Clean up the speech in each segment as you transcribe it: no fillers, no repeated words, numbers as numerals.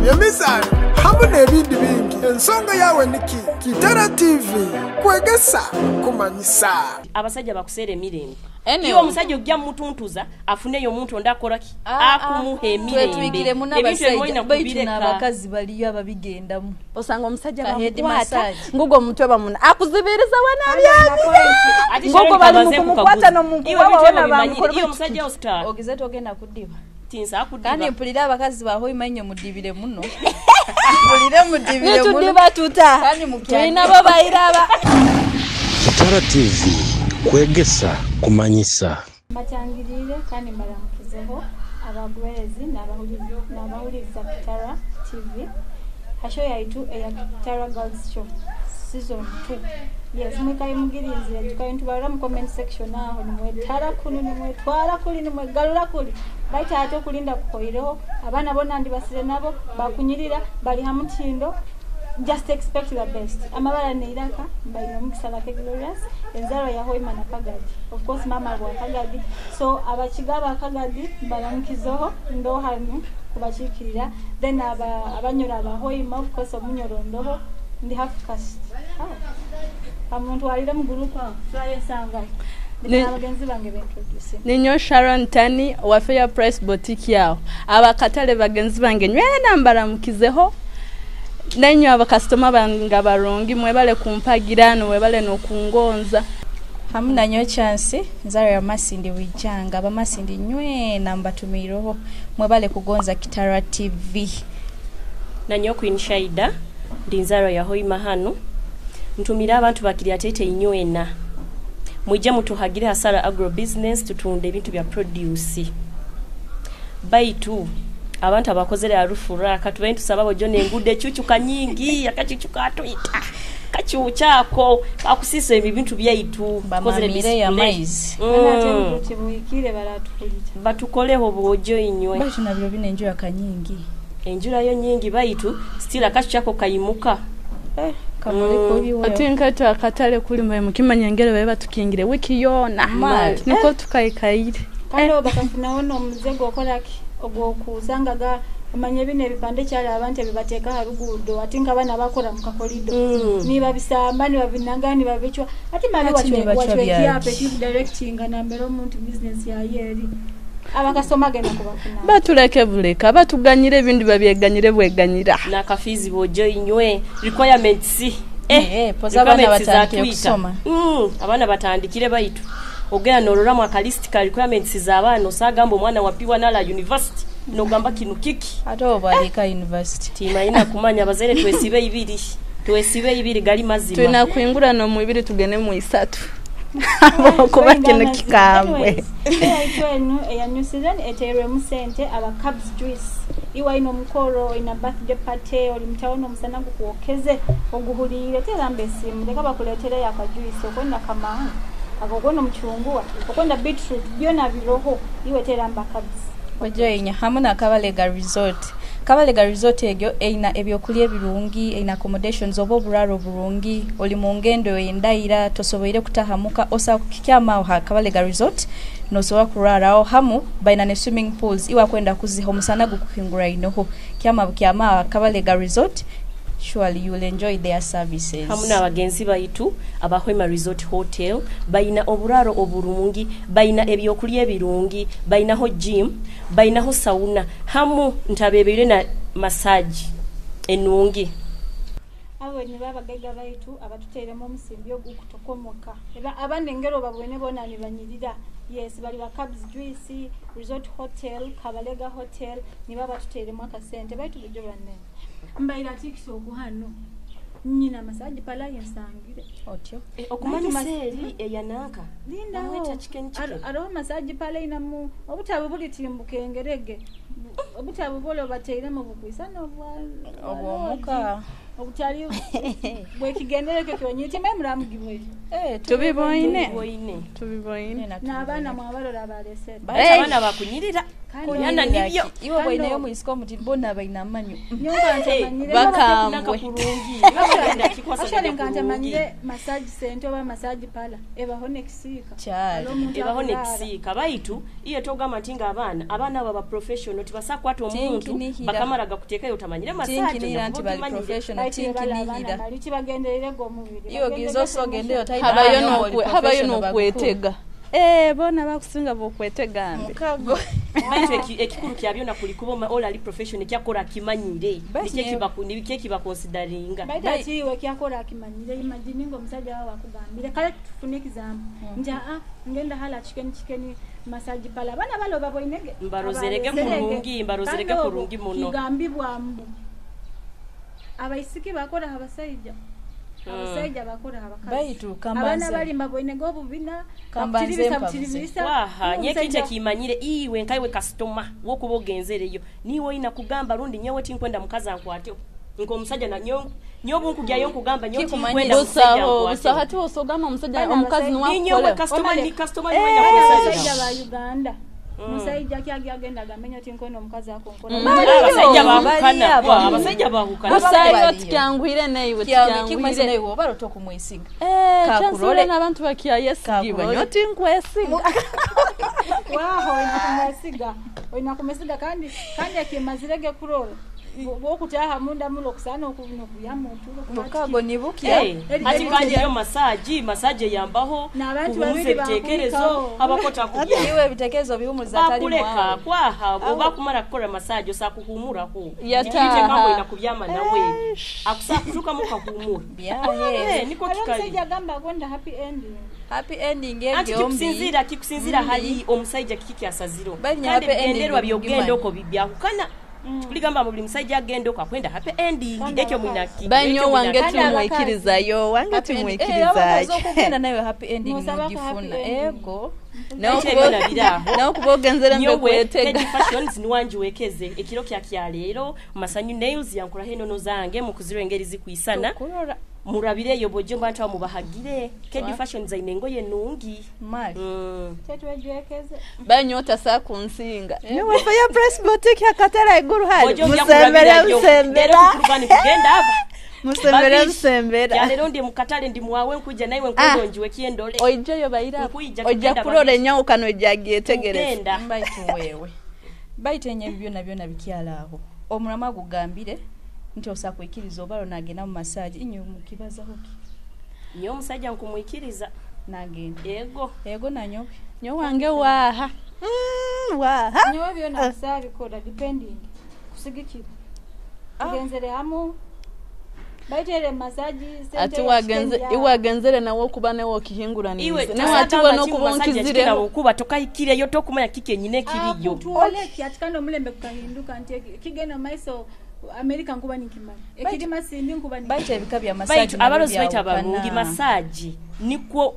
Ebyemizaano hamu n'ebindi bingi. Ensonga yawe niki? Kitara TV, kwegesa, kumanyisa. Abasajja bakuseera emirembe. Anyway. Iwe omusajja ojja mutuntuza afuneyo omuntu ondi akoraki? Ah, Akumuha emirembe. Twetwikiremu Ebintu ebimwe n'abasajja olina baitu kubireka. n'abakazi baliyo ababigendamu. Osanga omusajja Ka head bamukwata massage. ngugo omutwe bamuna akuzibiriza wanabyabira Ate ngugo Sharon bali kabaze mukumukwata kukaguza. nomukuwa Iwe ebintu wona ebyo bimanyire. bamukora. Iwe omusajja osita Ogize togenda kudiba. tinsa akudiba. Kandi mpulira abakazi ba Hoima nnyo mudibire muno. Mpulire mudibire muno. Nitudiba tuta Kandi mukyali. tulina bo bayiraba. Kitara TV, kwegesa, kumanyisa. Mbatangirire kandi mbaramukizeho abagwerezi n'abahuliriza Kitara TV ha show yaitu eya Kitara Girls Show season 2. Yes, mwikaye mugirinzira tukaye ntubarira mu comment section aho nimwetara kunu, nimwetwara kuli, nimwegalula kuli, baita ate okulinda kukoireho abaana bona ndibasire nabo bakunyirira bali ha mutindo. Just expect the best. Amabara neiraka mbaine omukisa Lake Glorious, enzaro ya Hoima na Kagadi, of course mama wa Kagadi. So abakiga aba Kagadi mbaramukizeho, ndo hanu kubakikirira. Then abanyoro aba Hoima, of course omunyoro ndoho ndi half caste. Oh. Omuntu alire mu group aho turayesanga abagenzi bange bentroduce. Ninyo Sharon Tani wa Fair Price Boutique yawo abakatale bagenzi bange nywena mbaramukizeho nenyo abakasitoma bange abarungi, mwebale kumpagira mwebale nokungonza. Hamu nanyo Chance nzaro ya Masindi wijanga abamasindi nywena mbatumiireho mwebale kugonza Kitara TV. Nanyo Queen Shaida ndi nzaro ya Hoima hano ntumira abantu bakiri atete inywena mwijje mutuhagire Hasara Agro Business tutunde ebintu bya produce baitu abantu abakozere arufura katubaye tusaba bojo nengude chuchuka nyingi akachuchuka atwita kachuchako akusisa ebintu byaitu tukozere Bamamire ya display. maizi. Tibuikire baratukulita. Batukoleho bojo inywe. Baitu nabyo bine enjura kanyingi. Enjura yo nyingi baitu still akachuchako kayimuka. Kamale. Ati nkaitu akatale kuli mwe mukimanya ngere babe batukingire wiki yona Mali. niko tukayikayire. Kandi obo bakafunaho n'omuze gwokoraki ogwokuusanga ga omanye bino ebipande kyali abantu ebibateeka ha ruguudo ati nk'abaana bakora mu kakolido nibabisamba nibabinaga nibabicwa ati mali Ati nibacwa wachwekyapa byaki. ekikudirectinga nambere omuntu bizinesi yaye eri abakasoma genda kubafuna. Batuleke buleka batuganyire ebindi babyeganyire bweganyira. Nakafizi bojo inywe requirements. Poza abaana Requirements za batandikire Twitter. kusoma. Abaana batandikire baitu ogenda noloramu akalisiti ka requirements z'abaana osagamba omwana wa P1 ala university nogamba kino kiki. Ate obo bwaleka university. Timayina kumanya abazaire twesibe ibiri twesibe ibiri gali mazima. Tulina kuingura no mwibiri tugende mu isatu kuba kino kikambwe. Yaitu enu eya new season eteerwemu sente aba Cabs Juice. Iwe ina omukoro ina birthday party oli mutawuni omusana gukwokeze oguhuliire teramba esimu leka bakuleetereyo akajuice okwenda kamangu ako okwenda omucunguwa okwenda beetroot byona biroho iwe teramba Cabs. Ojoinya hamu na Kabalega Resort. Kabalega Resort egyo eina ebyokulya ebirungi, eina accommodations oba oburaro burungi, oli mu ngendo endaira tosoboire kutahamuka osa kukikyama aho ha Kabalega Resort nosobola kuraraho hamu baina ne swimming pools iwa kwenda kuziha omusana gukuhingura inoho kyama bukyama aho Kabalega Resort, surely you will enjoy their services. Hamu n'abagenzi baitu abahwema Resort Hotel bayina oburaro oburungi, bayina ebyokulya ebirungi, bayinaho gym, bayinaho sauna hamu ntabebeire na massage enungi. Abo nibo abagaiga baitu abatuteeremu omusimbi ogukutokomoka era abandi engero babwene bona nibanyirira. Yes, bali ba Cabs Juice Resort Hotel, Kabalega Hotel nibo abatuteeremu akasente baitu bujo banene mbaira tikisi okuhano nyina masaji pala yensangire Otyo. Okumanyisa eri eyananka lindaho. Bamweta chicken chicken. Ariho masaji pala inamu obutabu bulitimbuka engerege obutabu bwole obateiremu bukwisa Obwomuka. Obutali bwekigendereko kyonyini timaye muramugibwere. Tubiboine. Tubiboine. Tubiboine. N'abaana mwabarora balesere. Baitu abaana bakunyirira. Yana nibyo. Iwe bwaineyo omwisika omuti bona baina amanyo. Nyonga ntamanyire. Bakambwe. Kurungi. Actually nga ntamanyire massage center oba massage parlor ebaho nekisiika. Kyali. Ebaho nekisiika baitu iye togamba nti nga abaana abo ba professional tibasakwata omuntu Tinkinihira. bakamara gakuteekayo otamanyire massage Tinkinihira nti bali professional tinkinihira. Bali kibagendererega omubiri. Iwe giza osogendeyo tayina Habayo abaana oli habayo professional n'okwetega. Bona bakusinga bokwetega mbe. Mukago. Baitu ekikuru kya byona kuli kuba ola ali professional kyakora akimanyire. Baitu Nikyo kibakonsideringa. Baitu akiiwe kyakora akimanyire imagine nga omusajja wawe akugambire kale tufune example nti aa ngenda hala chicken chicken massage parlor abaana baloba boinege Mbarozerege Abalezerege. kurungi, mbarozerege Kandi obwo kurungi muno. kigambibwa mbu abaisiki bakora abasaija abasaija bakora abakazi Baitu abaana kambanze. balimba boinege obubina Kambanze bakutiribisa mpabuze. butiribisa Waha Iwe nyekintu omusajja- ekimanyire iwe nkaiwe kasitoma wokuba ogenzereyo niwe oyina kugamba rundi nyewe tinkwenda mukazi ankwateo nk'omusajja nyobu nkugyayo nkugamba nyowe Kikumanyire. tinkwenda musajja Busaho busaho ankwateo hati osogamba omusajja Bana omukazi abasajja- ninyowe niwakukola. kasitoma ni Omale- kasitoma niwe abasajja nakusajja ba uganda musajja kyagi agenda agamenya oti nkwenda omukazi akonkora abasajja bahukana Baliyo kwa abasajja bahukana Busayo Baliyo. tukyangwire naiwe Kikumanyise tukyangwire. nawe oba otokumwesiga. Kakurole. Kyansubira n'abantu bakyayesigibwa Kakurole. nyo tinkwesiga. waho olina kumwesiga olina kumwesiga kandi kandi akimazirege kurora bwokutaha munda mulo okusana okuyamu otulo Mukago nibukya. Ati kandi eyo masaji masaji eyambaho N'abantu kuhumuza babiri ebitekerezo bakuhikaho. abakota kubya Iwe ebitekerezo bihumuza atali bakuleka mwawe. kwaha oba kumara kukora masaji osakuhumuraho Yataha. olina kubyama nawe akusakutukamu kahumura Byahe. niko Hariho kikali omusajja agamba agonda happy ending Happy ending anti egyo mbi. kikusinziira kikusinziira hali omusajja kiki kyasaziro Bali kandi happy ending ebigendererwa byogenda mugimanyi. okwo bibyahukana kuligamba mu buli musajja agenda okwo akwenda happy ending Kandi ekyo abakazi. mwinaki Banyo wange Kandi abakazi. tumwikirizayo wange Happy ending. Abakazi tumwikirizayo. okugenda nawe happy ending Nosaba ku happy nogifuna. ending. Ego. Ebyo nabiraaho. N'okuba ogenzere mbe nyowe kwetega. Kedi Fashions niwanjiwekeze ekiro kya kyaleero masanyu nails yankuraho enono zange mukuzirwa engeri zikwisana Kurora murabireyo bwojje mbantu abo mubahagire Kedi Fashions aine engoye nungi mali. kyetwejwekeze Banyo otasa kunsinga. Niwe Fire Press Boutique akatale iguru hari. Bwojja ojja Musembera kulabirayo. musembera. Leero tukulugani tugenda aba Musembera Babishi. musembera. Kyaleero ndi mukatale ndi mwawe nkuja naiwe nkwenda onjiwekie endole Oijeyo bayira. Nkwija Ojja tugenda kurora babishi. ennyawukano ejagyetegereza. Tugenda. Baitu wewe. Baitu enye ebyo byona byona bikyala aho. Omurama agugambire nti osakwikiriza obalo nagenda mu massage inyo mukibazaho ki? Nyo omusajja nkumwikiriza Nagenda. ego Ego nanyowe. Nyo wange waha. Waha. nyowe byona kusabikola depending kusigikira tugenzere hamu baitere masaji Ati wagenze iwagenzere nawe okuba newe iwe okihinguraniza. Nawe ati we tasagamba nti n'okuba omusajja kikira onkizireho. okuba tokahikireyo tokumanya kiki enyina ekiriyo tuoleki ati kandi omulembe gukahinduka nti kigenda mu maiso amerika nkuba ninkimanya ekiri masindi nkuba ninkimanya Baitu ebika bya massage baitu nabyo abalozi baitu byawukana. abalungi masaji nikwo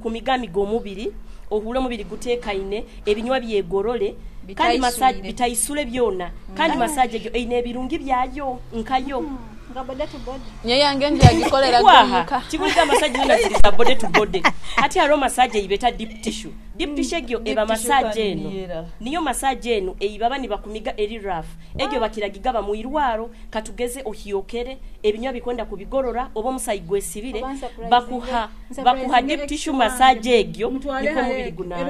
kumigamiga omubiri ohule omubiri guteekaine ebinywa byegorole kandi masaji Bitaisule. bitaisule byona kandi masaji egyo eine ebirungi byayo nkayo nga body to body Nyo yange njagikolera kwaha gomuka. kikuliga masaji yona ziri za body to body ati hariho masaji eyibeta deep tissue deep tissue egyo eba Deep tissue masaji kandi eno niyera. niyo masaji eno eyibaba nibakumiga eri rough egyo bakiragigaba mu irwaro katugeze ohyokere ebinywa bikwenda kubigorora oba omusayi gwesibire Oba nsurprising- bakuha nsurprising bakuha deep ex tissue wange. massage egyo Mutwale niko hale, omubiri gunake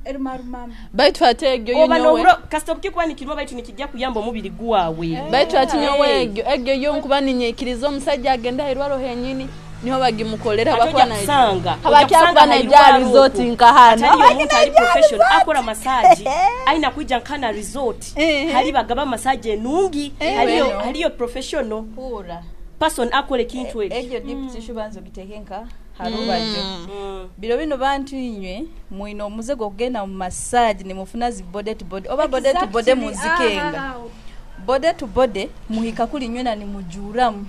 erumarumamu Baitu ate egyo oba yo nyowe. noburo kasita obukikuba nikiruma baitu nikijja kuyamba omubiri gwawe Baitu ati nyowe Eh. egyo egyo yo nkuba ninyeikiriza omusajja agenda airwaro henyini niho bagimukolera Ate bakuba ojja kusanga ojja habakyakuba kusanga naija hairwaro resort okwo. nkahano Ataliyo omuntu ali professional akora massage aina kuija nkana resort hali bagaba massage enungi haliyo Bueno. haliyo professional Pura. person akora ekintu ekyo Egyo deep tissue banza ogiteeke nka harubajo. Biro bino bantu inywe mwina omuze gw'okugenda mu massage nimufuna zi body to body oba body to body muzikenga. Body to body muhika kuli nywe na nimujuramu.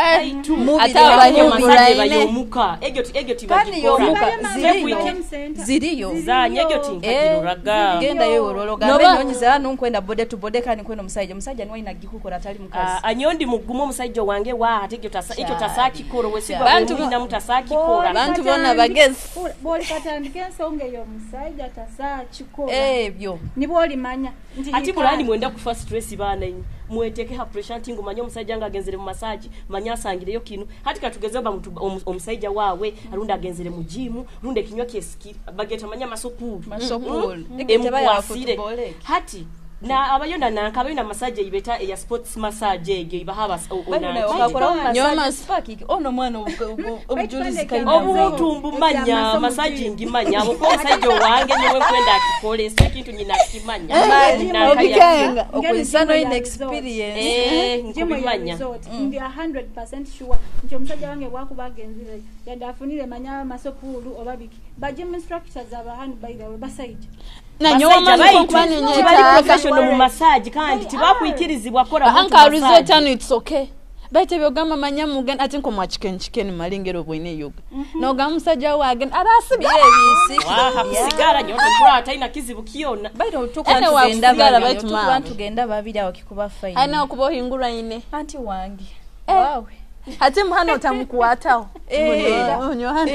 Baitu Mubiri Ate hamwe abahinguraine. bayomuka egyo egyo Kandi tibagikora yomuka Ziriyo. ziriyo ziriyo zanya egyo tinkagiroraga gendayo worolo gambe Noba- nyonyiza hano nkwenda bode to bode kandi nkwenda omusajja omusajja niwe ayina gikukora atali mukazi Ah, anyondi mugumu omusajja wange wa ate ekyo tasa ekyo tasakikora wesigwa Bantu- bwemulinamu tasakikora Bantu bonna bagezi. Bw'olikatandika ensonga eyo omusajja tasaakikola ebyo nibwolimanya nti ati he bulani can't. mwenda kufa stress baana inye mweteke ha pressure nti ngumanye omusajja nga agenzere mu massage manye asangireyo kinu hati katugeze ba omusajja waawe arundi agenzere mu gym rundi ekinywa kyesikiri bageta manye amasokulu Masokulu. Emukwasire hati na abayo na nanka abayo na massage ibeta eya sports massage egyo ibaha abas ono mwana obujulizi Kaina obuntu mbumanya massage ngimanya abo ko omusajja owange nyewe nkwenda akikole so ekintu nyina akimanya Nanka Obikenga. okwisa Ngeri noyina gym ya experience Eh, Gym ya nkubimanya resort, ndi 100% sure nti omusajja wange bwakuba agenzireyo yadde afunire manya masopulu oba biki ba gym instructors abahanu by the way basajja Nanyowe Basajja amaani baitu konkuba tibali ninyetaaga. professional mu massage kandi tibakwikirizibwa kora muntu Anka resort massage. ano it's okay. Baite byogamba manya mugenda ate nko mwachikenkikeni malingero bwine yoga. Nogamba omusajja wange arasiga. Waha kusigara nyote kura taina kizibu kiyona. Ene wakusigala baitu tukuba maama. ntugenda babiri awo kikuba fine Aina okuba ohingura ine. anti wange Eh. wawe Ate muhano otamukwataho. Eh. Onyohana.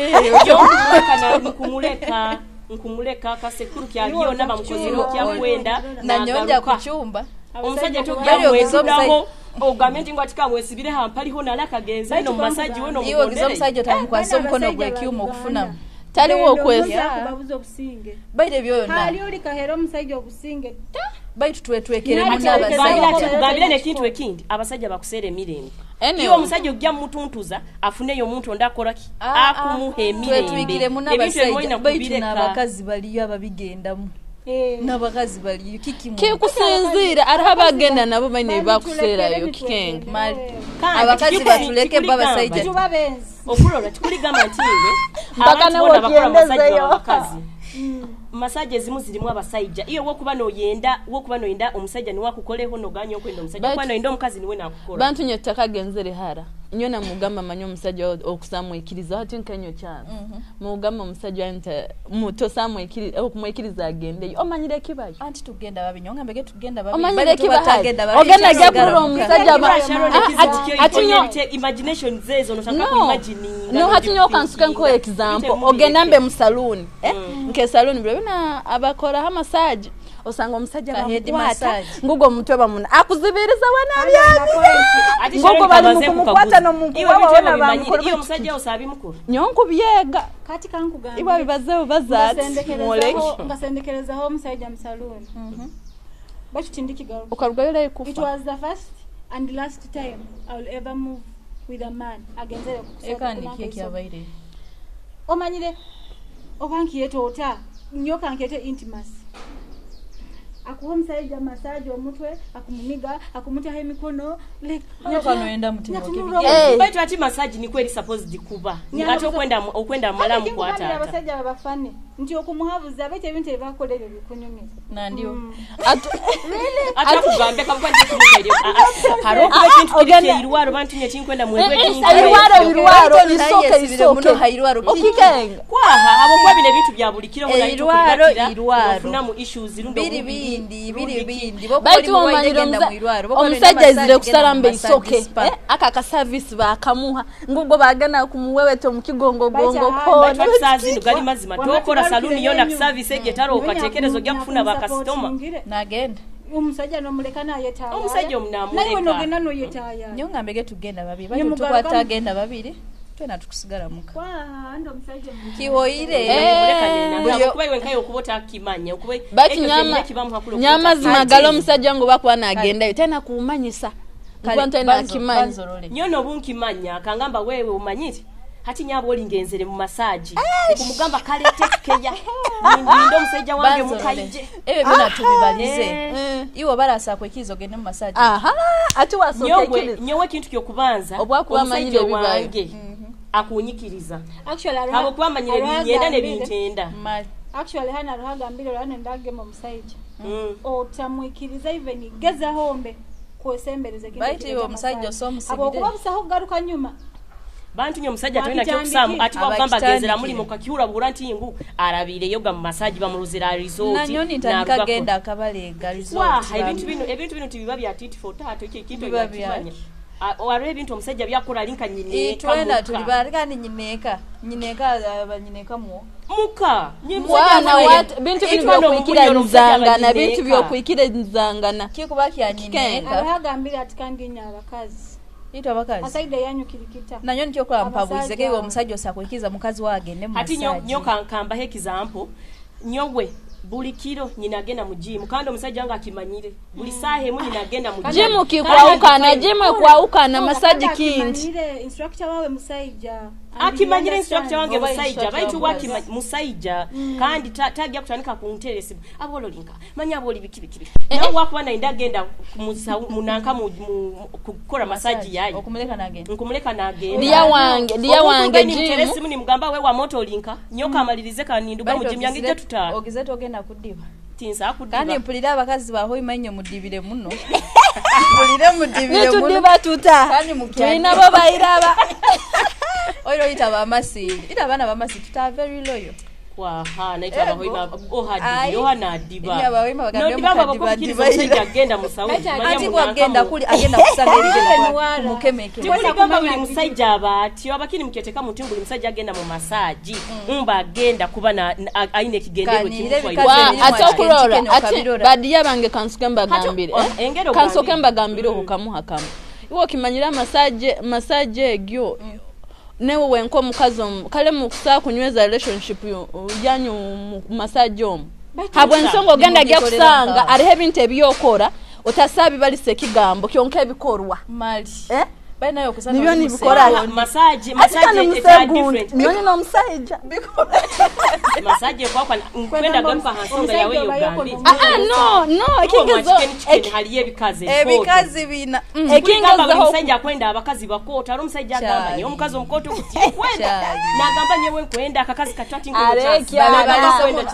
Yo nkumuleka na nkumuleka nkumuleka kasekuru kyaliyo bamukozero kyakwenda nanyonja ku cyumba omusajja Bali ogize togyamwetulaho ogambe nti ngwati kamwesibire hampaliho nale akagenze no massage we no iwe ogize mugondere. omusajja otamukwasa omukono Abasajja ba gwekyuma Uganda. okufunamu Taliwo okwesa. Kubabuza obusinge baire byona hali oli kahera omusajja obusinge ta baitu twetwekere Nali muno twekere Gambira abasajja ati- Abasajja. gambira nekintu ekindi abasajja bakuseera emirembe Anyway. iwe omusajja ojja mutuntuza afuneyo omuntu ondi akoraki akumuha emirembe twetwikire muno Ebintu ebimwe abasajja olina baitu kubireka. n'abakazi baliyo ababigendamu n'abakazi baliyo kikimu Kikusinziira ariho abagenda nabo baine bakuseerayo kikenga. Mali. Kandi Abakazi batuleke bo kikuligamba- abasajja. tuba benzi okulora kikuligamba nti iwe Mpaka abantu nawe bona bakora masaji okyendezeyo. baba bakazi masaji ezimu zirimu abasajja iyo wokuba noyenda wokuba noyenda omusajja niwe akukoleho noganya okwenda omusajja But- okuba noyenda omukazi niwe nakukola Bantu nyo takagenzere hara. Nyo namugamba manye omusajja okusamwikiriza ati nkenyo kyano. Mugamba omusajja nti tosamwikiriza okumwikiriza agendeyo. Omanyire kibayo. anti tugenda babiri nyonga mbege tugenda babiri Omanyire Baitu tuba kibayo. tagenda babiri, Ogenda tusigala gyakulira muka. omusajja Sharon, Ah, ekizibu kyo ati ikonye nyo- imagination zezo noshaka No. kuimagininga No hati nyo kansuke nko example ogenda mbe mu saloon eh nke saloon biro bina abakoraho massage osanga omusajja Ka head bamukwata massage. ngugo omutwe bamuna akuzibiriza wanabyabye Ngoko bali mu kumukwata n'omukuwa wona bamukora iyo omusajja osabimukuru nyo nkubyega kati kankugambire iwa bibazeho bazaati mwoleke ngasendekerezaho omusajja mu saluuni baitu tindikigaruka ukarugayo uraye it kufa was the first and last time I will ever move with a man agenzere Eka niki ekyabaire omanyire oba nkiyeta ota nyoka nkiyete intimacy akuwa omusajja masaji omutwe akumumiga akumutaho emikono like nyoka noyenda mutima Nyatunula Eh. baitu ati massage nikwo eri supposed kuba Nyama ate okwenda amala Kati mukwata kinkugambira ata abasajja babafane nti okumuhabuza baitu ebintu ebibakola ebyo bikunyumira nandiyo ati ate akugambe kabuka ndikumukere hari okuba ekintu kiri kyeirwaro bantu nye tinkwenda mwebwe irwaro irwaro isoke Naye muno isoke hairwaro okikenga kwaha abo kuba bino ebintu bya buli kiro Eirwaro, irwaro. ofunamu issues rundi biri omubiri, bindi rundi biri ki. bindi baitu omanyire omusajja aizire kusaramba isoke eh, aka kasavisi bakamuha ngubwo bagenda kumuweweta omukigongogongo Baita kona Baitu ati saa zino gali mazima Wamati tokora barukire saluni yona nenyu. kuservice egyo etaroka tekerezo ojja kufuna bakasitoma nagenda omusajja nomuleka nayetaaya Omusajja omunaamuleka. naye nogenda noyetaaya nyonga mbege tugenda babiri Nye baitu mugaruka tuba tagenda babiri twena tukusigala muka Kwa, ndo omusajja omu- kihoire Eh. kuba iwe nkaye okuba otakimanya okuba baitu ekyo nyama kyenyine kibamu hakula nyamazima gala omusajja ngo bakuba nagendayo tena kumanyisa nkuba ntena akimanya nyo nobunkimanya akangamba wewe omanyire hati nyaba olingenzere mu masaji okumugamba kale tekeya ninde omusajja wange mukaije ebyo byona tubibalize Eh. iwe barasa kwekiriza ogende mu masaji aha ati wasooka nyowe ekiriza nyowe ekintu kyokubanza Obwakuba amanyire omusajja ebibayo. wange akunyikiriza Actually, abo kuba amanyire Aruha binyenda agambire- nebintenda Mali. Actually, hano aruha agambire olwa nendagema omusajja Mm. otamwikiriza even gezaho mbe kwesembereza ekintu Baitu ekyo iwe ekya omusajja massage. osomusibire. Habwokuba busaho kugaruka nyuma. Bantu nyo omusajja tolina Wakitandikire. kyokusaamu ati wakugamba Abakitandikire. genzera mulimu kakiwura bura nti ngu arabiireyo ga mu masaji bamuruzira resort Nanyoni ntandika n'arugako. genda akabalega resort. Waha, ebintu bino tibiba bya titi for tat, ekyo ekintu Biba byakimanya. Waliwo ebintu omusajja byakola alinka nyineeka Itwena muka. tuli barikani nyineka nyineka aba nyineka muwo. Muka Nye omusajja Mwana amanyi- bintu bino Itwana byokwikiranizangana, omunyoro bintu omusajja byokwikiranizangana. Kikuba kya nyineka. Abaho agambire ati kandi nyo abakazi Itwe abakazi. asaida yanyukirikita. Nanyo nikyo mpabuize Abasajja ke abo. omusajja osakwikiza mukazi wagende mu Ati massage. nyo kambaho example nyowe buli kiro nyina agenda mu gym kandi omusajja nga akimanyire buli saaha emu nyina agenda mu gym. Gym kikwawukana, Kandi gym ekwawukana, massage kindi. Akimanyire instructor wawe musajja. Akimanyire instructor wange Oba musajja instructor baitu wa wakima musajja kandi tajja kutandika kunteresa abololinka manya aboli biki biki biki nawe wakuba nainda agenda munanka kukola massage yayi Okumuleka nagenda. nkumuleka nagenda. Diya wange Omuntu gym. simu nimugamba we wa moto linka nyoka amalirize kaninduga mu Baitu gym yange ijja tutaano. Ogize togenda kudiba. Tinsa kudiba. Kandi mpulira abakazi bahoima nnyo mudibire muno. Mpulire mudibire muno. Nitudiba tuta. Kandi mukyali. Tulina bo bayiraba. Oiro yita abamasindi. Ita abaana bamasi tuta very loyal. Waha naitwa abahoima oha Ai. dibi oha nadiba. Ini abahoima bagambe Nodiba mukadiba abakukiriza diba omusajja ira. agenda mu sauni. Manya Ati munanka bwagenda kuli agenda kusanga Muwala. erigenda kumukemeke. Tikuligamba buli musajja aba atyo abakini mukyeteka muti buli musajja agenda mu masaagi mba agenda kuba ayina ekigendererwa Kanire ekimutwaire. ebikazi Wa ebirimu ate okulora ekikene ate okabirora. badiya bange kansoke mbagambire. Ate, engero Kansoke ogambire. mbagambire okwo kamuha kamu. Iwe okimanyira massage egyo newe wenka omukazi kale mukusaa kunyweza relationship yanyu mu massage omu. Habwe ensonga ogenda gya Nimugikolera kusanga nkawe. ariho ebintu ebyokora otasabibalisa ekigambo kyonka ebikorwa. Mali. Eh? Bali nayo okusanga Nibyo oli nibikora. musego. Massage Ati massage kandi it's a musegundi different. nyoni n'omusajja. Massage ekwakwa nkwenda garuka ha nsonga yawe Omusajja oba yogambire. yoko Ah, no ekingezo Ekingezo haliyo ebikazi ebikooto. Ebikazi bina. Kuligamba buli ekingezo musajja akwenda abakazi bakoota ali omusajja agamba Kyali. nyewe omukazi omukooto kutikwenda Kyali. nagamba nyewe nkwenda akakazi kato ati Alekya.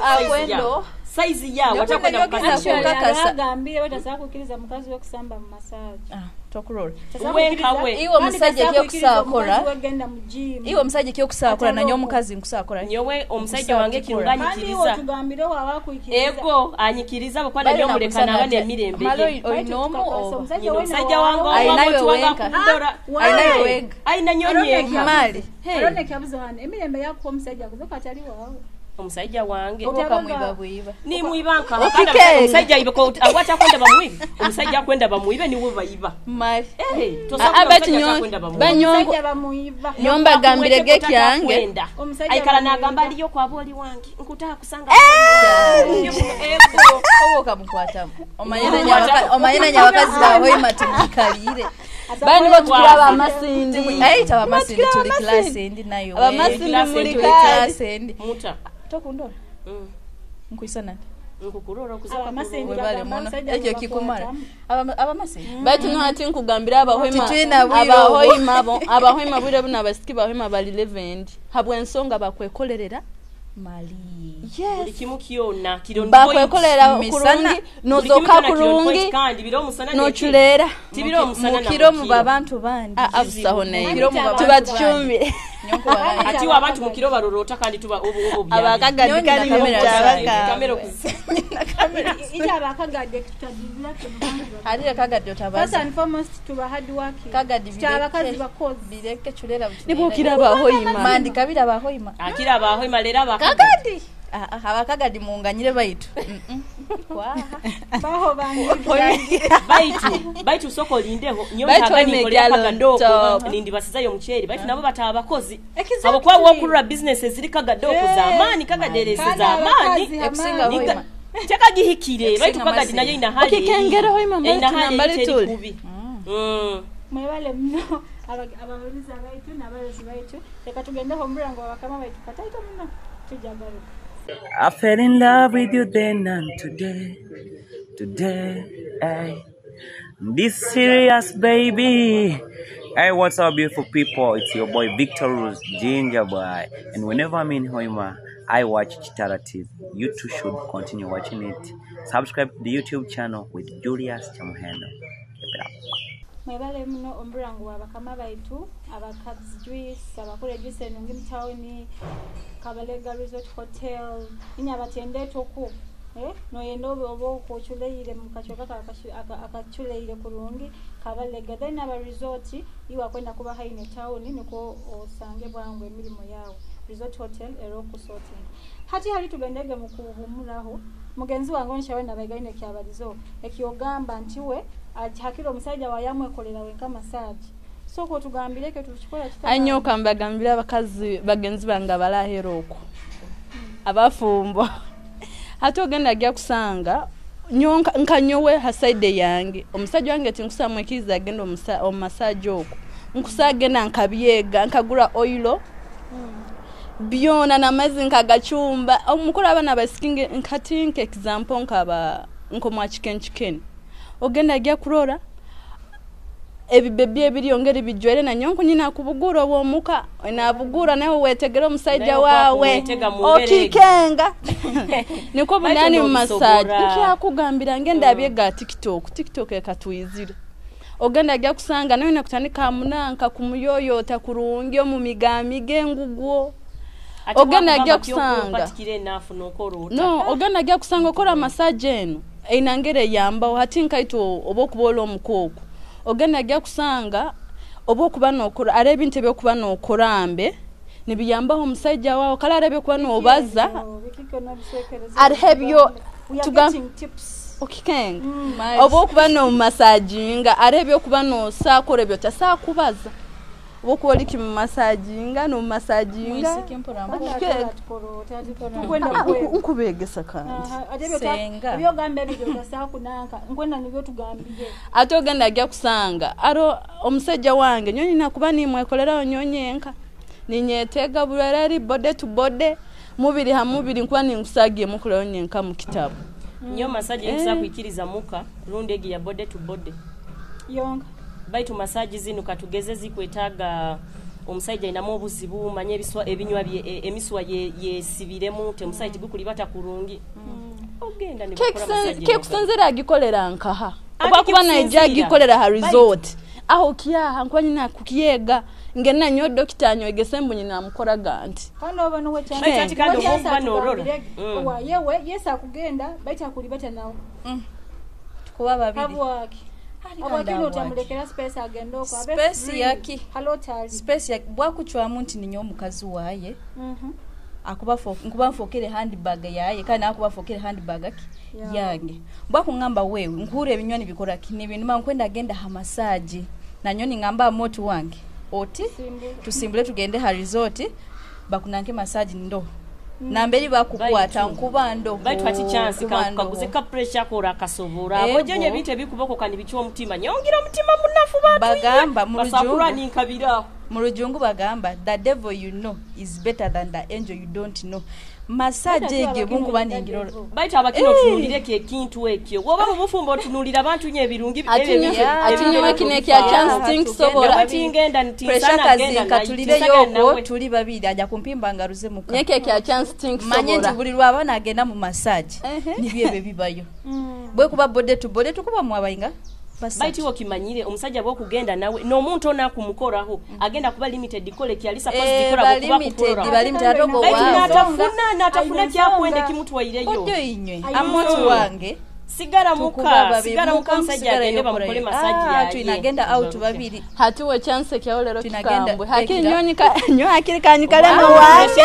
Akwendo. saizi yawe Nyokwenda atakwenda byogeza mukazi ku- Okakasa. Agambire batasobola kukkiriza mukazi we kusamba mu massage. Ah, tokurora. Wenka we. Iwe omusajja ekyokusaakora. Genda mu gym. Iwe omusajja ekyokusaakora Atali nanyo okwo. omukazi nkusaakora. nyowe omusajja wange Kandi iwe kirunganyikiriza otugambire waba akuikiriza. ego anyikiriza bwekwada Bali nyomuleka nakusana naba ati, n'emirembe Malo ye olina omu oba? Omusajja Nyina wena omusajja wange Ayina owamu we tiwanga wenka. kundora Ayina we wenka. ayina nyonyenka Mali. Hey. Arone kyabuza wano emirembe yakuwa omusajja akuze katali waawe. Omusajja wange Oba okamwiba bwiba. nimwiba nka Okikenge. omusajja ayibeko agwati akwenda bamwibe omusajja akwenda bamwibe niwe bayiba Mali. Eh, Ah, tosobola bati omusajja nyo- atakwenda bamwibe. banyo- Omusajja bamuyiba. nyombagambire gekyange Kwenda. Omusajja Aikala bamuyiba. n'agamba aliyo kwaba oli wange nkutaka kusanga Oba okamukwatamu. Omanye nanyo abakazi bahoima tumukalire. bani botukira abamasindi. Ayita abamasindi tuli class endi nayo. Abamasindi Class muli endi. Tuli kali. class endi. Muta. Tokundora. Nkuisa nani? Nkukurora okuza Abamasindi Webale bagamba muno. omusajja Ekyo kikumala. bamukwatamu. Abamasindi. Baitu no ati nkugambira abahoima Titwina bwire abahoima bo abahoima bwire buno abasiki bahoima bali levendi habwe ensonga bakwekolerera. Mali. Buli kimu kyonna kiri on point. Bakwekolera Misana. kurungi Buli kimu nozoka kyonna kiri on point kurungi kandi biro omusana noculeera. Tibiro omusana na Mukiro mu mukiro. babantu bandi. Abusaho naye Mukiro mu babantu tuba bandi. tucumbire. Nyonkuba Ati wa abantu mukiro barorota kandi tuba obu obu byali. Abakagadi Nyonyi kali na kamera mukyabaka. Kamera okuzi- Ija abakagadde tutagibira kino kandi Alire kagadde First otabaza. and foremost tuba hard working. Kagadi Tutya abakazi bakozi. Bireke chulera buchulera. Nibukira abahoima. Mandi kabira abahoima. Akira abahoima leero abakagadi. Kagadi. Ah, ah, abakagadi munganyire baitu. Kwaha. Baho bangi. Baitu soko olindeho nyo Baitu ntagani oyima nkolera ebyalo kagadoko top. nindibasizayo omuceeri baitu nabo bataba abakozi Exactly. abo kwa wokurura business eziri kagadoko z'amaani kagaderese Kandi z'amaani abakazi Ekusinga amaani. hoima. tekagihikire baitu Ekusinga kagadi masindi. nayo ina hali Okikengera hoima mbali ina hali tunambali teri tuli. kubi. Mwebale muno abawuliza baitu n'abalozi baitu. Reka tugendeho omurango wabakama baitu kataito muno tujja garuka. I fell in love with you then and today, today, hey. This serious baby. Hey, what's up, beautiful people? It's your boy Victor Rose, Ginger Boy. And whenever I'm in Hoima, I watch Kitara TV. You too should continue watching it. Subscribe to the YouTube channel with Julius Chamuhendo. Keep it up. Mwebale muno omurango wa bakama baitu abakazi juice, abakora juice enungi mutawuni, Kabalega Resort Hotel, inya batende toku. Noyenda oba okochuleire mukachweka akachuleire kurungi Kabalega. Then aba resort iwa kwenda kuba haine town niko osange bwangu emirimu yawe. Resort Hotel ero kusorting. Hati hali tugendege mukuhumuraho. Mugenzi wange onshawe nabaigaine kyabalizo ekyogamba nti we hakiro omusajja wayamwekolera wenka massage. Soko tugambireke tukikola kitaba. Anyoka mbagambira abakazi bagenzi bange abalahera okwo abafumbo. Hati ogenda ajja kusanga nyonka nkanyowe hasaide yange omusajja wange tinkusamwekiza agenda omumasaji okwo nkusagenda nkabyega nkagura oilo byona n'amazzi nkagacumba. Omukuru abaana basikinge nkatinka example nkaba nkomwa chicken chicken ogenda ajja kurora ebibebi ebiri ongeri bijwere na nyonku nyina kubugura omuka nabugura nawe wetegera omusajja wawe okikenga niko bunani mu massage nkyakugambira ngenda abyega TikTok ekatwizira ogenda ajja kusanga nawe nakutandika munanka kumuyoyota kurungi omu migamige ngugwo ogenda ajja kusanga no ogenda ajja kusanga okora massage eno einangere yamba hati nkaito oba okubola omukoko ogenda ajja kusanga oba okuba nokora are ebintu ebyokuba nokorambe nibiyambaho omusajja wawe kala arebe kuba nobaza arhebyo okikenga oba okuba nomasajinga arebe okuba nosakora ebyo tasakubaza oba okuba oli kimumasajinga nomasajinga nkubegesa kandi ate ogenda ajja kusanga aro omusajja wange nyonyi nakuba nimwekoleraho nyonyenka ninyetega bulwere body to body mubiri ha mubiri nkuba ninkusagiye mukoleraho nyenka mu kitabo nyo masaji nkusa kuikiriza muka rundi egi ya body to body yonka baitu masaji zinu katugeze zikwetaga omusajja inamu obuzibu manye ebiswa ebinywa emiswa yesibiremu te musajja gukulibata kurungi ogenda ni bakora masaji kekusinzira agikolera nkaha oba kuba naija agikolera ha resort aho kiyaha nkuba nyina kukyega ngena nyo dokita nyoegese mbu nyina amukoraga nti kandi oba nuwe cyane wa yewe yesa kugenda baita kulibata nawo tukuba babiri abwaki otamulekera space agenda okwo space yaki hello tali space yaki bwakuchwamu nti ninyo omukazi waye akuba nkuba nfokere handbag yaye kandi akuba fokere handbag ki yange bwakungamba wewe nkure ebinywani bikora ki nibinuma nkwenda agenda ha massage nanyo ningamba moto wange oti tusimbule tugende ha resort bakunanke massage ndo namberi bakukwata nkuba ndo baitu ati chance kaguze ka pressure kora kasobora bojonye ebintu ebikuboko kandi bichwa omutima nyongira omutima munafu batu bagamba mu rujungu bagamba the devil you know is better than the angel you don't know. Massage ege bungu baningiro baitu abakino tunulireke ekintu ekyo woba mubufumbo tunulira abantu nye ebirungi atinyewe kine kya chance think sobora atingenda ntinsana genda katulire yoko tuli babiri aja kumpimba ngaruze muka nyeke kya chance think sobora manye nti buli lwabana agenda mu massage nibyebe bibayo bwe kuba body to body tukuba mwabayinga baitu okimanyire omusajja bwokugenda nawe n'omuntu ona kumukoraho agenda kuba limited kole kyalisa supposed dikora kuba kukorora bali mtatogo wao natafuna natafuna kyakwende kimutwaireyo ojo inywe amoto wange sigara muka sigara muka omusajja agende bamukole masaji yaye tunagenda out babiri hatuwe chance kyawolero kikambwe hakinyonyi nyo hakiri kanyikalemo wange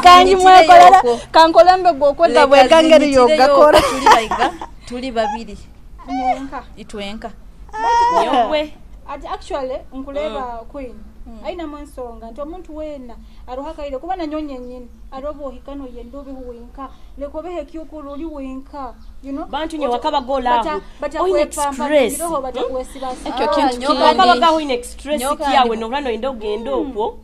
kanyi mwekolera kankolembe gwokwega bwekangeri yogakora tuli babiri itwenka nyowe ati actually nkuleba queen aina mwensonga nti omuntu wena aruhakaire kuba nanyonye nyini arobohikano yendo bihuwenka lekobehe kyukuru oli wenka you know bantu nyo wakabagola oine express ekyo kintu wakabaga oine express kiyawe no rano endo gendo okwo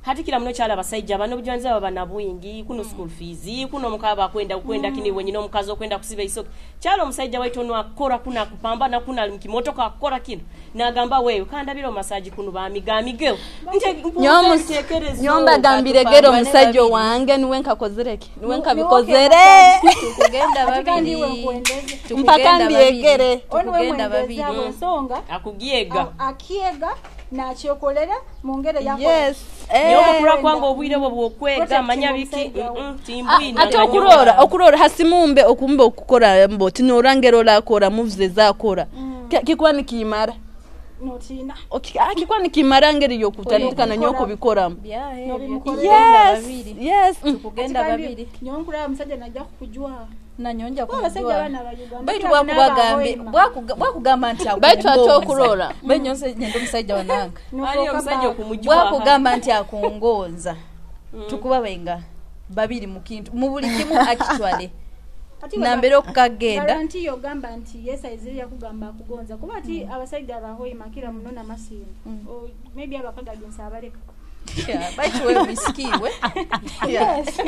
Hati kila muno kyala abasajja bano obujunaanyizibwa baba na bwingi, kuno school fees, kuno omukaba akwenda kwenda kini wenyina omukazi okwenda kusiba isoke. Kyala omusajja waitu ono akora kuna akupambana kuna ali mukimotoka akora kino. Nagamba wewe kandabira omasaji kuno bamigamigeo. Nte Nyomba gambire gero omusajja wange niwe nkakozereke niwe nkabikozere Tukugenda Ati kandi babiri. iwe nkuendeze. Mpaka mbyegere. Ono we Tukugenda mwendeze babiri. abo ensonga Akugiega. Akiega nakyekolera mu ngeri eyakola. Yes. Nyowe okura kwanga obwire bwo bwokwega Protecting manya biki omusajja wo. timbwina. Ate okurora hasimumbe okumbe okukora mbo tinorangera orakora moves ezakora kikuba nikimara Notiina. Kikuba nikimara ngeri yokutandika na nyoko bikoramu. Nobimukorera. Yes. Yes. Tukugenda Ati kandi babiri. nyowe nkuraba omusajja najja kukujwaha. Nanyonja Kuba abasajja kumujwaha. bana ba Uganda, Baitu kila munaaba bwakugamba nti Baitu ate akungonza. okurora. Baitu nyonse nyenda omusajja wananga. Ali omusajja okumujwaha. Bwakugamba nti akungonza. Tukuba benga babiri mu kintu mu buli kimu akitwale. Nambere okukagenda. Guarantee yogamba nti yes aiziri yakugamba akugonza kuba ati abasajja abahoima kila muno namasinda. Maybe abakagagensa abaleka. Yeah, baitu wewe wisikiwe. Yes.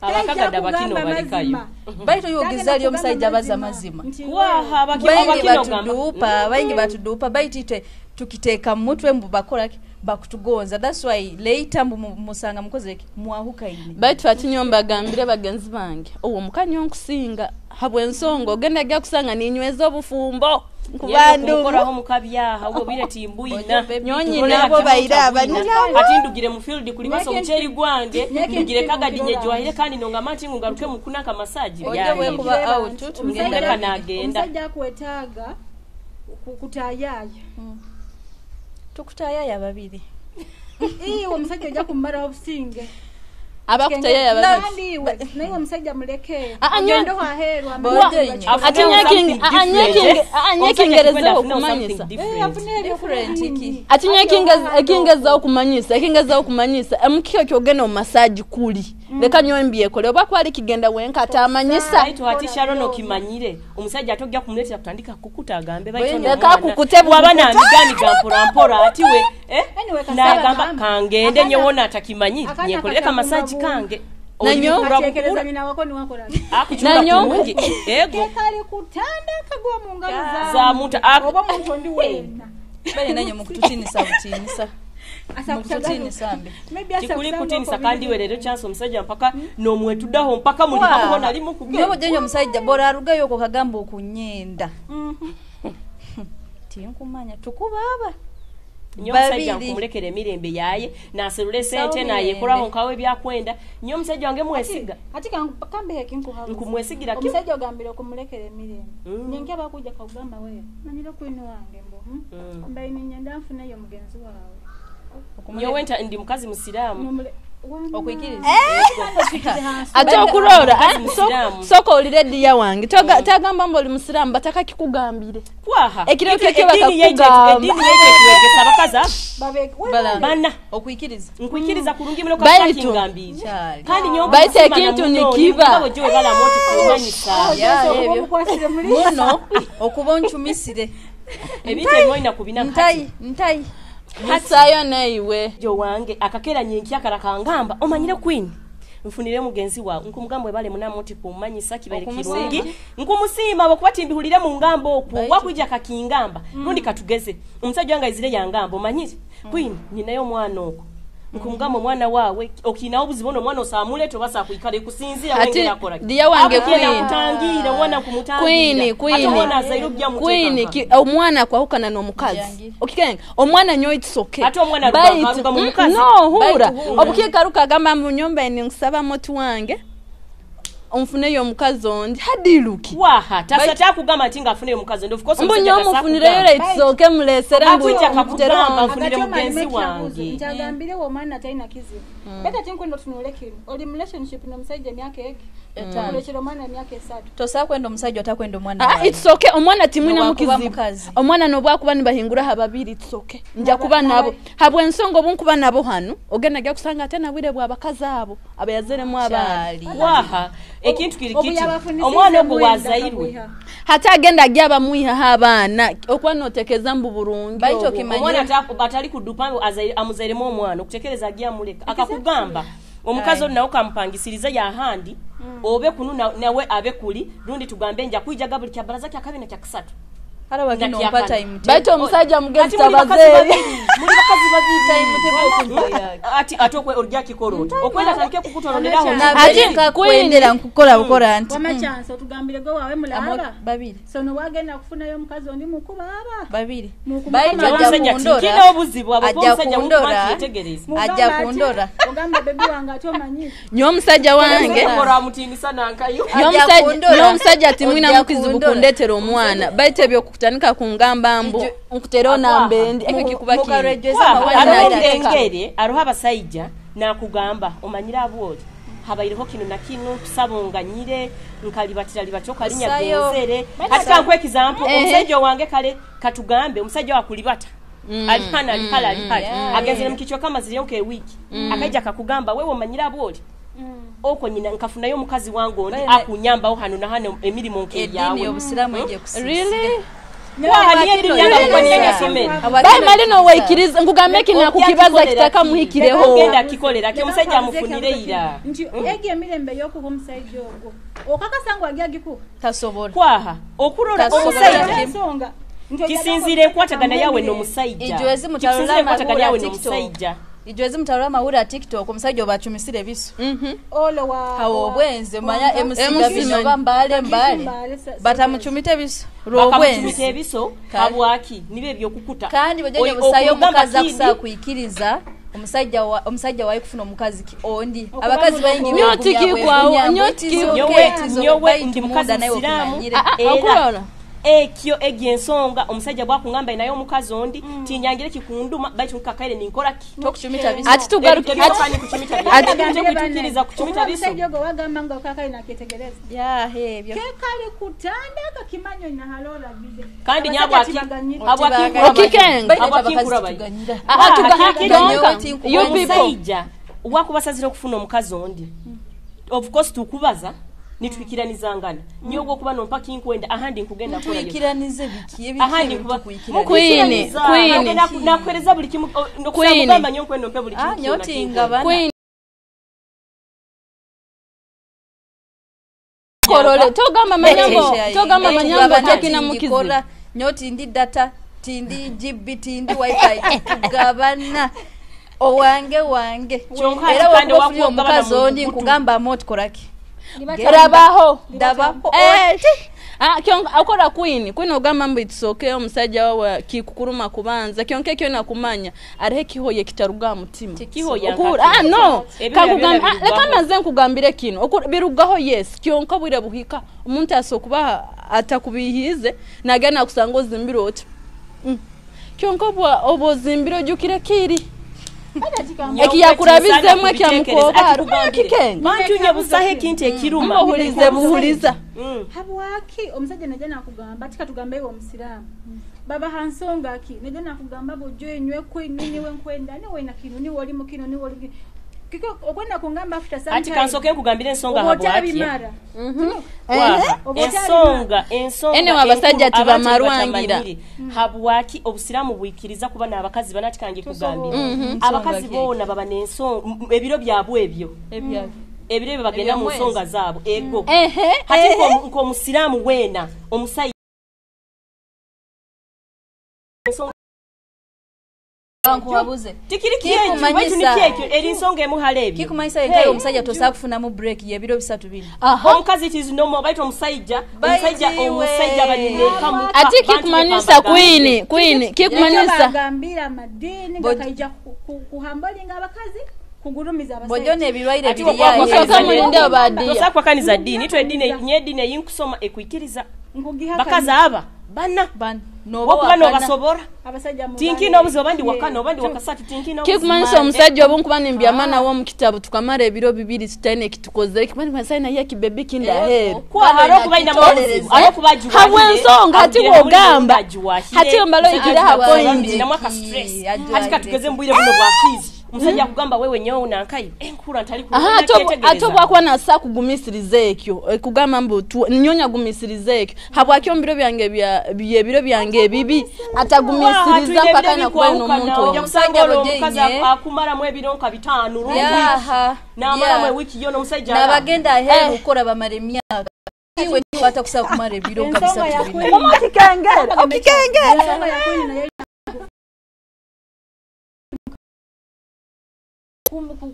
Abakagada bakino balekayo. Baitu yogeza ali omusajja abaza mazima. Waha Baingi abakino gamba. batudupa, baingi batudupa, baitu itwe tukiteeka mu mutwe mbu bakola ki bakutugonza. That's why later mbu musanga mukoze ki mwahukaine. Baitu ati nyomba gambire bagenzi bange owo mukanyo nkusinga habwensonga ogenda gya kusanga ninyweza obufumbo Nkubandu mukabyaha ubwo bire timbwina. Nyonyi nabo baira abanyabo. Ati ndugire mu field kulimasa omuceeri gwange ndugire kagadi nyejwahire kandi nongama nti ngaruke mukunaka masaji. Ojja bwekuba out Tugenda kanagenda. Omusajja akwetaaga kutayaaya. Tukutayaaya babiri. Iwe omusajja ojja kumumalawo obusinge. Abakutayaaya babiri. Kandi iwe naye omusajja muleke. Ah, ah, Ogende aheeru Ate nyekingerezeho okumanyisa. Ate ekingezeho okumanyisa emukiko kyogenda omu masaji kuli leka nyowe mbyekole oba kwali kigenda wenka atamanyisa. Baitu ati Sharon okimanyire omusajja ate ojja kumuleetera kutandika kukuta agambe baitu ono Leka omwana. akukute Bw'aba bukuta. namiganiga mpora mpora ati we Anyway, nagamba kangende nyewona atakimanyi Akana nyekolere kamasaji katakunga kange. Nanyo- Atekereza nyina wako niwakola. Akuchula Nanyo- kulungi. Ego. Kekali kutanda kagwa mu ngalo za Za muntu oba omuntu ondi wena. Bale nanyo mukututinisa butinisa. Mukututinisa mbi. Maybe asa Kikuli kusanga kutinisa oko kandi biri. we rero chance omusajja mpaka nomwetuddaho mpaka muli hakuho nali mukugenda. Nyobo jenyo omusajja bora arugayo okwo kagamba okunyenda. Tinkumanya tukubaaba. Nyo omusajja Babiri. nkumulekera emirembe yaye naserula esente Sawo nayekoraho mirembe. nkawe ebyakwenda nyo omusajja wange mwesiga. Ati kambe ekinkuhabuza. Nkumwesigira kimu. Omusajja ogambire okumulekera emirembe. Nyenke bakujja kakugamba wewe. Manyire kwini wange mbo. Mbaine nyenda nfuneyo mugenzi waawe. Nyowe ndi mukazi musiraamu. Okwikiriza. Ate okurora Mukazi musiraamu. soka olire diya wange tagamba mbu oli musiraamu bataka kikugambire. Kwaha. Ekiro Itwe kyo eddiini yaitu bakakugamba. eddiini yaitu etuwegesa abakazi abo. Bala. Bana. Okwikiriza. Nkwikiriza kulungi muno Baitu. kasaki ngambire. Kyali. Kandi nyowe Baitu omutima ekintu na muno, nikiba. ningabo gyo webalamu oti kumanyisa. Ya, Oba ebyo. omukwasire muli. Muno okuba oncumisire. Ebintu ebimwe olina kubina Ntayi, ntayi. Musayo naiwe. Jo wange akakera nyenkyakala kangamba omanyire queen nfunire mugenzi wawe nkumugamba ebale munamu nti kumanyisa kibaire Okumusiima. kirungi nkumusiima bwekuba timbihulire mu ngamba okwo Baitu. wakwija kakingamba rundi katugeze omusajja wange aizire yangamba omanyire queen ninayo omwana okwo nkumugamba omwana waawe okinawo obuzibu ono omwana osaamuleta oba saakwikala ekusinziira Ati, wengeri akola ki? diya wange Akugenda Queen. kutangiira omwana nkumutangiira Queen, ate Queen. omwana azaire okujja Queen, muteeka omwana kwahukana n'omukazi. Jangi. Okikenga omwana nyowe it's okay. Ate omwana Baitu- aruga mu mukazi. No, hura. Baitu hura. Obukiikaruka agamba mu nyumba eni nkusaba mutu wange onfuneyo omukazi ondi hadiruki. Waha tasa takugamba nti ng'afuneyo omukazi ondi of course Mbu omusajja nyowe tasaakugamba. mufunireyo let's okay mulesere mbu Akwija kakugamba mutere nfunire Agati mugenzi omwana wange. nti agambirewo omwana talina kizibu. Beta tinkwenda otunule kino. Oli mu relationship n'omusajja emyaka egi. Okulekera omwana emyaka esatu. Tosaa kwenda omusajja otakwenda omwana Ah, wawe. it's okay omwana timwina Nobwakuba mukizibu mukazi. omwana nobwakuba nibahinguraho ababiri it's okay nja kuba nabo habwensonga obu nkuba nabo hano ogenda gya kusanga ate nabwire bwabakazi abo abayaziremu abaana Kyali. Waha ekintu kiri Obu kiti yabafunisize omwana ogwo mwenda wazairwe akabwiha. Hati agenda ajya bamuihaho abaana okuba notekeza mbu burungi Baitu obwo. okimanyire. Omwana atali kudupa amuzairemu omwana okutekereza agiye amuleka akakugamba omukazi oli nawe kamupangisiriza yahandi obe kunu nawe abe kuli rundi tugambe nja kwijaga buli kyabaraza kyakabiri na kyakasatu. Hara wagino Nakyakana. ompa time Baitu omusajja mugezi Ati muli bakazi tabazeeri. babiri, muli bakazi babiri. Time table. Ati ate orya kikoro oti okwenda atandike kukutoroneraho. Ati nkakwendera nkukola bukora nti Wama chance otugambire go wawe mulaba. Babiri. So no wagenda kufunayo omukazi ondi mukuba aba. Babiri. Mukuba Baitu mama. ajja Omusajja kundora. tikina obuzibu abo Ajja omusajja kundora. mukuba ntiyetegereza. Mugamba Ajja ati, kundora. Ogamba bebi wange ate omanyi. Nyo omusajja wange. Okora amutinisa nankayo. Nyo Ajja kundora. omusajja timwina Ojja mukizibu kundora. kundetera omwana. Baitu ebyokutanika kungamba mbu nkutereho namba endi ekyo kikuba kindi. Mukarejeza Kwaha, amawulire hariho naira. engeri hariho abasajja nakugamba omanyire abwoli habaireho kino na kino tusabunganyire nkalibatira libatyo kalinya Osayo. genzere ati kankuwa example Ehe. omusajja wange kale katugambe omusajja wakulibata alihana alikhala alikhala agenzere mukichwa kama ziriyo nk'ewiiki akaija kakugamba wewe omanyire abwoli okwo nyina nkafunayo omukazi wange ondi Baina- akunyambaho hano na hano emirimu Eddiini nk'eyawe y'obusiraamu ejja kusiisira. Really? Kwaha, niyo eddiini yange kuba niyo yasomera. Bai malino waikiriza nkugambe kina kukibaza kitaka muhikireho. Ogenda akikolera ki omusajja amufunire ira. Nti egi emirembe y'okuba omusajja ogwo. Okakasa ngu ajja agikuwa. Tasobola. Kwaha okurora Tasobola. omusajja Ensonga. Nti ojja kisinziira enkwatagana yawe n'omusajja. Ijwezi mutalula Kisinziira enkwatagana yawe amawulire a n'omusajja. TikTok. Ijwezi mutalula amawulire a TikTok omusajja obacumisire ebisu. Olo wa Awo obwenzi manya MC MC Gavin oba Mbale Mbale. Mbale, Batamucumita ebisu Bakamucumita lw'obwenzi. ebiso Kale. habwaki nibe ebyokukuta. Kandi bw'ojja obusayo okumugamba omukazi kindi, akusaa kwikiriza omusajja wa omusajja wayi kufuna omukazi ki ondi. Okuba Abakazi mu- baingi Nyo tikikwawo, nyo Nyowe ndi mukazi musiraamu era Okurora. ekyo egyo ensonga omusajja bwakungamba naye omukazi ondi tinyangire kikunduma baitu nkakaire ninkora ki Tokucumita bisu. Ati tugaruke Ebyo kandi kucumita biso. Kutukiriza kucumita biso. Omusajja ogwo wagamba nga okakali nakyetegereza. Ya hebyo. Kekali kutanda akakimanyo na halora bize. Kandi Abasajja nyabwaki tibaganyira. habwaki Okikenga. Baitu Habwaki abakazi nkurabayo? tituganyira. You people. Omusajja wakubasazira okufuna omukazi ondi of course tukubaza nitwikiranizangana niyo gwokuba nompa kinkwenda ahandi nkugenda kukolayo. Twikiranize biki ebiki Ahandi ebintu kuba- kwikiraniza. Queen, Queen. Nakuhereza buli kimu Queen. nokugamba nyo nkwenda ompe buli Ah, kimu kyona nyoti kinkwenda. ngabana. Queen. Korole togamba manyambo togamba manyambo tokina mukizibu. Ngikora, nyo tindi data tindi GB tindi wifi tugabana owange wange Kyonka era ati kandi wakuba ofunye wakugabana omukazi mu ondi nkutu. nkugamba amo otukoraki Rabaho. ndabaho Kyonka akora queen queen ogamba mbu itusoke omusajja wawe kikukuruma kubanza kyonka ekyo nakumanya ariho ekihoye kitaruga mutima. Kihoya Okura, nkaki. no Ebyo kakugamba byona leka birugaho. maze nkugambire kino birugaho yes kyonka bwire buhika omuntu asokuba atakubihize nagenda kusanga ozimbire oti kyonka obwa ozimbire ojjukire kiri ekiyakurabizemu ekyamukobaro kikenga Bantu nye busaho ekintu ekiruma. mbuhulize buhuliza Habwaki omusajja najja nakugamba ati katugambe iwe omusiraamu baba hansonga ki najja nakugamba bujjo enywe niwe nkwenda niwe na kino niwe oli mu kino niwe oli kino kiko okwenda kungamba after some Ati time kansoke nkugambire ensonga oba habwaki. otabimara Kwaha, Oba ensonga ensonga Ene abasajja enkulu tibamarwangira. abantu batamanyire. Habwaki obusiraamu bwikiriza kuba n'abakazi banati kange kugambira abakazi boona baba n'ensonga ebiro byabwe ebyo ebiro ebyo bagenda mu Ebyomwezi. nsonga zaabwe ego ehe hati nk'omusiraamu weena omusajja ensonga nkuwabuze tikiri kyekyo baitu Kikumanyisa. nikyekyo eri nsonga emu hali ebyo kikumanyisa yenkaye omusajja tosobola kufunamu break y'ebiro bisatu bino omukazi it is normal baitu omusajja omusajja Baitiwe. omusajja banyineka muka ati kikumanyisa queen queen kikumanyisa bagambira amadiini Boj- gakaija kuhambalinga abakazi kugulumiza bw'ojja abasajja ebirwaire Ati biri wakwakwa yayo. Musooke mulinde obadiya. tosobola kuwakaniza ddiini itwe eddiini nye eddiini eyinkusoma ekwikiriza Nkugihakana. bakazi aba bana Bana. N'oba okuba wakana. n'obasobola abasajja mubale. tinkina obuzibu oba ndi wakana oba ndi wakasatu tinkina obuzibu. Kikumanyisa omusajja obu nkuba nimbyama nawe omu kitabu tukamara ebiro bibiri tutaine ekitukozere kikumanyisa naye ekibebi kindaheeru Kwa, hariho okuba ayinamu obuzibu hariho okuba agiwahire, Habw'ensonga, hati agiwahire, bw'ogamba. agiwahire, Hati omala oyigire aha agiwahire, point. ayinamu aka stress. Agiwahire. Hati katugeze mu bwire buno bwa fees. Omusajja akugamba wewe nyowe nankai enkura ntali Aha, ate obwakuba nasa kugumisiriza ekyo, kugamba mbu nyonya gumisiriza ekyo habwaki omu biro byange byebiro byange ebibi atagumisiriza mpaka nakuba n'omuntu oyo. Omusajja omukazi akumalamu ebiro nka 5 rundi namalamu ewiki yona omusajja nabagenda aheru ukora bamara emyaka iwe batakusaba kumara ebiro kabisa. Okikengera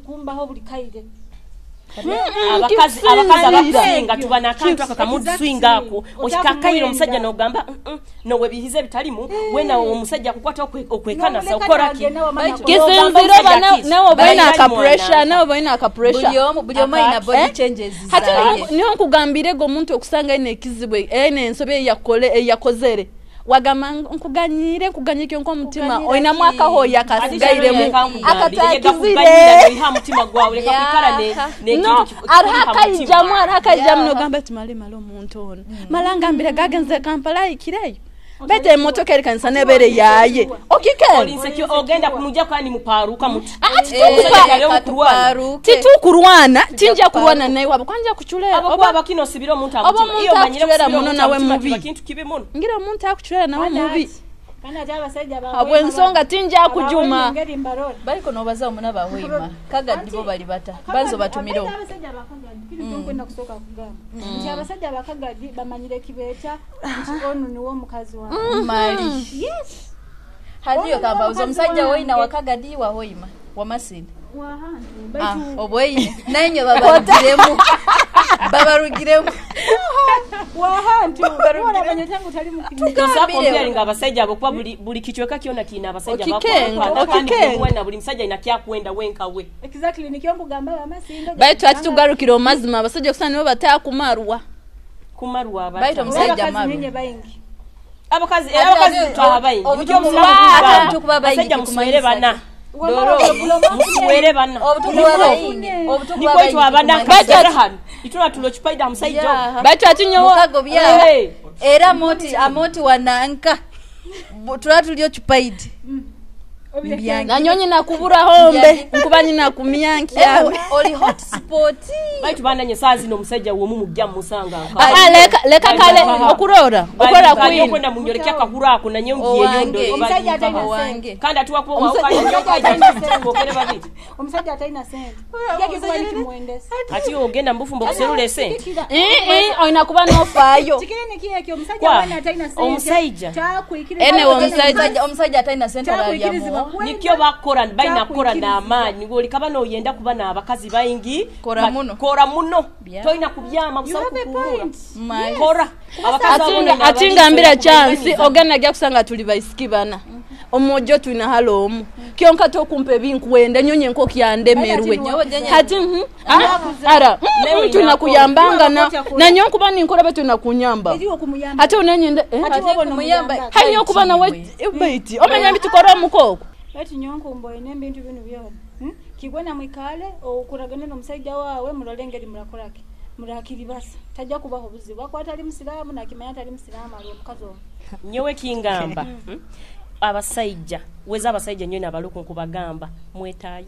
Kumbaho buli kaire. Abakazi abakusinga tuba nakantu aka kamudswinga ako okikakaire omusajja n'ogamba nowe bihize bitalimu wena omusajja akukwata okwekana sa ukora ki kisinzira bana nawe obaina aka pressure, nawe obaina aka pressure. Buli omu alina body changes Hati zaye. Niho nkugambire go omuntu okusanga aine ekizibu, aine ensobi eyakozere wagamba nkuganyire nkuganyike nk'omutima Kuganyira oinamu ki? akahoya kasigairemu akatakizire. Iha mutima gwawe leka kwikara ne No, kintu hariho akaijamu, hariho akaijamu nogamba ati male male omuntu ono mala ngambire gagenze Kampala ayikireyo bete emotoka erikanisa nebere yaye okikenda. Olinseki ogenda kumujja kandi muparuka muti. Katuparuke. Titukurwana, tinja kurwana naye wabo kwanja kuchulera Abo oba kuba kino sibira omuntu oba amutima omuntu iyo manyire akuchulera kusibira muno omuntu nawe amutima mubi. kiba kintu kibi muno. Ngira omuntu akuchulera nawe mubi. Kandi ate abasajja Habw'ensonga tinja kujuma. Engeri mbarora. Bariko nobaza omuna bahoima kagadi bo bali bata banzo batumirewo. Abasajja abakagadi kino kyo kusooka kugamba nti abasajja abakagadi bamanyire kibeeta nti ono niwo omukazi wange. Mali Yes. haliyo Ono kambauza omukazi omusajja wange. woina wakagadi wahoima wamasinde. Wahantu Ah, baitu obwoine nanye babarugiremu babarugiremu. Wahantu oramanya tangu tali mukini. Tosa comparing abasajja abo kuba buli kichweka kyona kina abasajja Okikenga, bakwanda kandi okikenga. buli buli musajja ina kyakwenda wenka we. Exactly nikyo nkugamba abamasindo. Baitu ati tugarukire omazima abasajja kusana nibo batakumarwa. Kumarwa abata. Baitu omusajja Abakazi maru. ninye baingi. Abakazi era abakazi tutaha baingi. Obutuku bwa baingi Abasajja muswere tukumanyisa. bana. Doro. Muswere bana. Obutuku bwa baingi, obutuku bwa Niko baingi itwa abana tukumanyisa. kasera hano. Ituna tulo chipaida musajja. Yeah. Baitu ati nyowe Mukago bya Hey. era moti amoti wananka tula tulio chupaidi Mbyange. Nanyonyi nakubura hombe nkuba nyina kumyanki yawe. Oli hot spot. Baitu bananye saa zino omusajja womu mujja musanga nka. Ah, leka kale okurora okora Kwini. kwini. Kwenda munyorekya kahura ako nanye ngiye Owange. yondo. Omusajja atalina Owange. Kandi atuwa kuba wa okere babiri. Omusajja atalina sente. Yakikuba nikimwendesa. Ati ogenda mbufumbo kuserula esente. Olina kuba nofaayo. Kikiri niki ekyo omusajja Kwa, wena atalina sente. omusajja. Kyakwikiriza. Ene omusajja. Omusajja atalina sente Kyakwikirizibwa alalyamu. kwenda. Nikyo bakora balina kukora Kyakwikirizibwa. n'amaanyi ng'olikaba n'oyenda kuba n'abakazi baingi. Kora muno. Kora muno. Bya. Tolina kubyama You busawo have a kukuumura. point. Mali. Kora. Abakazi abo nina Ati ngambira abali- chansi ogenda gya kusanga tuli baisiki bana omujo tulina halo omu kyonka tokumpa ebinkuwenda nyonye nkoki yandemerwe hati ara Newe tulina inako. kuyambanga na Iwe nanyo nkuba ninkora be tulina kunyamba Eri okumuyamba. ate unanyenda Ate wowe nomuyamba. hanyo okuba nawe baiti omenya bitukora omukoko Baitu nyonkumbo ine ebintu bino byona. Kigwe na mwikale okuragana n'omusajja waawe murole engeri murakoraki. Murakiribasa. Tajja kubaho buzibu. Akwata ali musiraamu nakimanya atali musiraamu ali omukazi omu. Nyowe kingamba abasajja weza abasajja nyo nabaluku nkubagamba mwetaayi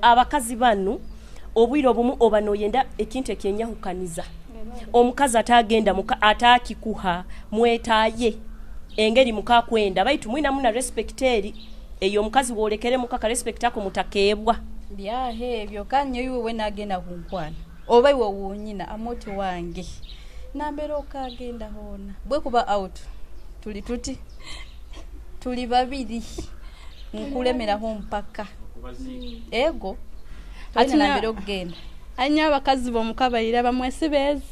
abakazi banu obwire obumu oba noyenda ekintu ekyenyahukaniza omukazi atagenda muka atakikuha mwetaaye engeri mukakwenda baitu mwina muna respect eri eyo omukazi wolekere mukaka respect ako mutakeebwa. Byahe ebyo kanyo iwe we nagenda kunkwana oba iwe wunyina amoti wange nambera okagenda hona bwe kuba out tuli tuti tuli babiri nkulemeraho mpaka ego Ati ati nambera okugenda. Anya abakazi bomukabaira bamwesibezi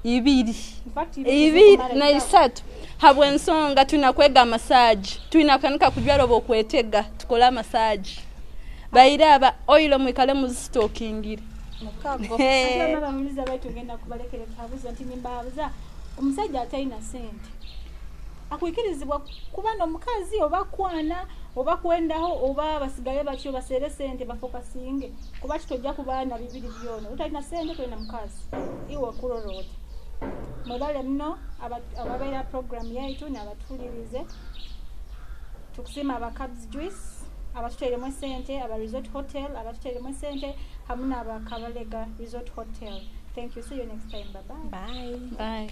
ibiri In fact, ibiri na isatu habw'ensonga tulina kwega masaji tulina kukanika kujwara oba okwetega tukole amasaji baire aba oilo mwikale muzisitokingire. Mukago. Ate ababuliza baitu ngenda kubalekera kabuza nti nimbabuza omusajja atalina sente akwikirizibwa kuba n'omukazi oba kwana oba kwendaho oba basigale batyo baseere sente bafokasinge kuba kitojja kubaana bibiri byona otalina sente tolina mukazi iwe okurora oti mwebale muno ababeera program yaitu nabatuwulirize tukusiima aba Cubs Juice. Abatuteeremu esente aba Resort Hotel, abatuteeremu esente hamu n'aba Kabalega Resort Hotel. Thank you, see you next time, bye bye. Bye. Bye.